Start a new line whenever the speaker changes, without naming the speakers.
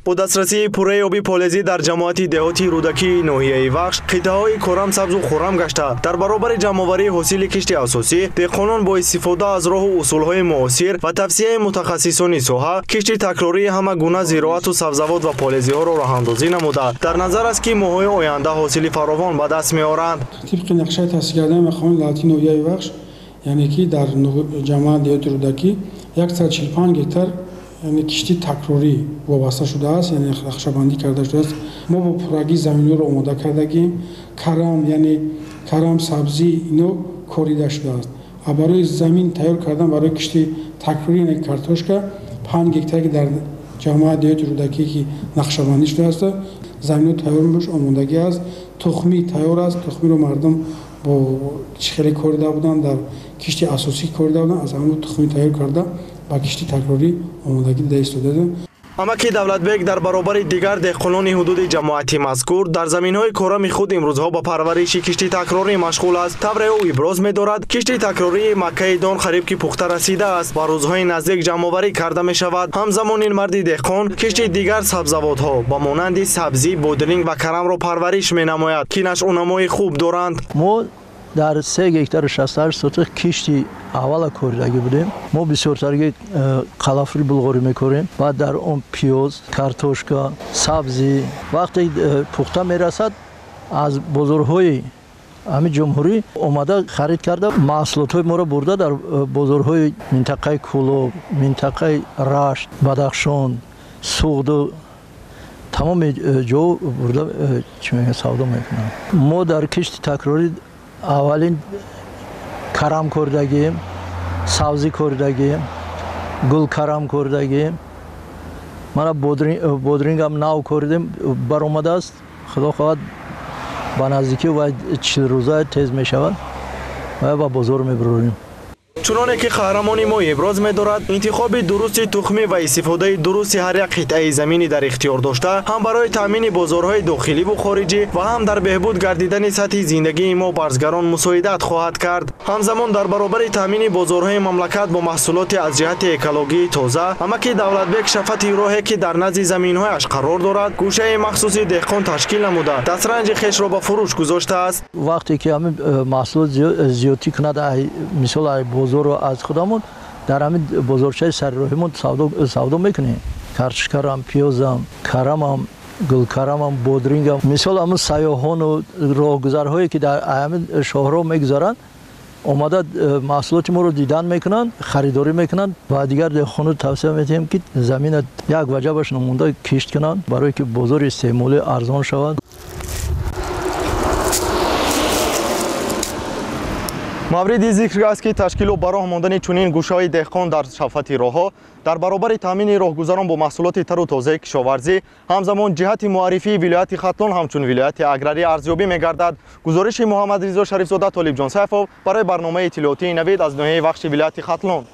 Бо дастрасии пурраи оби полезӣ дар ҷамоати деҳоти Рӯдакии ноҳияи Вахш қитъаҳои корам сабзу хуррам гашта, дар баробари ҷамъоварии ҳосили кишти асосӣ деҳқонон бо истифода аз роҳу усулҳои муосир ва тавсияи мутахассисони соҳа кишти такрории ҳама гуна зироату сабзавот ва полезиҳоро роҳандозӣ намуда, дар назар аст, ки моҳҳои оянда ҳосили фаровон ба даст меоранд.
Тибқи нақшаи таҳсилкардаи мақомоти давлатии ноҳияи Вахш, яъне ки дар ҷамоати деҳоти Рӯдакӣ 145 гектар яъне кишти такрорӣ вобаста шудааст, яъне нақшабандӣ карда шудааст. Мо бо пуррагӣ заминҳоро омода кардагим, карам, яъне карам, сабзӣ ино корида шудааст. А барои замин тайёр кардан барои кишти такрорӣ, яъне картошка, 5 гектар ки дар ҷамоати деҳоти Рӯдакӣ ки нақшабандӣ шудааст, заминҳо тайёр мебошад, омодагӣ аст, тухмӣ тайёр аст. Тухмиро мардум бо чӣ хеле корида буданд, дар кишти асосӣ корида буданд, аз ҳамон тухмӣ тайёр карда ба кишти такрорӣ омодагӣ дида истодаем.
Амаки Давлатбек дар баробари дигар деҳқонони ҳудуди ҷамоати мазкур дар заминҳои корами худ имрӯзҳо ба парвариши кишти такрорӣ машғул аст. Тавре ӯ иброз медорад, кишти такрории маккаи дон қариб ки пухта расидааст ва рӯзҳои наздик ҷамъоварӣ карда мешавад. Ҳамзамон ин марди деҳқон кишти дигар сабзавотҳо ба монанди сабзӣ, бодринг ва карамро парвариш менамояд, ки нашъунамои хуб доранд.
Мо дар 3 гектару 68 сотих кишти аввала коридагӣ будем. Мо бисёртарги қалафри булғорӣ мекорем, баъд дар он пиёз, картошка, сабзӣ. Вақте пухта мерасад, аз бозорҳои ҳамин ҷумҳурӣ омада харид карда, маҳсулотҳои моро бурда дар бозорҳои минтақаи Кӯлоб, минтақаи Рашт, Бадахшон, Суғду тамоми ҷо бурда чӣ мегӯянд, савдо мекунанд. Мо дар кишти такрорӣ аввалин карам кордагием, сабзӣ кордагием, гулкарам кордагием, мана бодрингам нав кордем, баромадааст. Худо хоҳад, ба наздикӣ ва 40 рӯза тез мешавад ва ба бозор мебарорем.
Чуноне ки қаҳрамони мо иброз медорад, интихоби дурусти тухмӣ ва истифодаи дурусти ҳар як қитъаи заминӣ дар ихтиёр дошта ҳам барои таъмини бозорҳои дохиливу хориҷӣ ва ҳам дар беҳбуд гардидани сатҳи зиндагии мо барзгарон мусоидат хоҳад кард. Ҳамзамон дар баробари таъмини бозорҳои мамлакат бо маҳсулоти аз ҷиҳати экологии тоза, амаки Давлатбек шафати роҳе ки дар назди заминҳояш қарор дорад, гӯшаи махсуси деҳқон ташкил намуда, дастранҷи хешро ба фурӯш гузоштааст.
Вақте ки ҳамин маҳсулот зиёдтӣ кунад, мисол бозорро аз худамон дар ҳамин бозорчаи сарироҳимон савдо мекунем. Картошкарам, пиёзам, карамам, гулкарамам, бодрингам. Мисол ҳамин сайёҳону роҳгузарҳое ки дар ҳамин шоҳроҳ мегузаранд, омада маҳсулоти моро дидан мекунанд, харидорӣ мекунанд. Ва дигар деҳқону тавсия медиҳем, ки замина як ваҷабаш намонда кишт кунанд, барое ки бозори истеъмолӣ арзон шавад.
Мавриди зикр аст, ки ташкилу ба роҳ мондани чунин гӯшаҳои деҳқон дар шафати роҳҳо дар баробари таъмини роҳгузарон бо маҳсулоти тару тозаи кишоварзӣ, ҳамзамон ҷиҳати муаррифии вилояти Хатлон ҳамчун вилояти аграрӣ арзёбӣ мегардад. Гузориши Муҳаммадризо Шарифзода, Толибҷон Сайфов барои барномаи иттилоотии Навид аз ноҳияи Вахши вилояти Хатлон.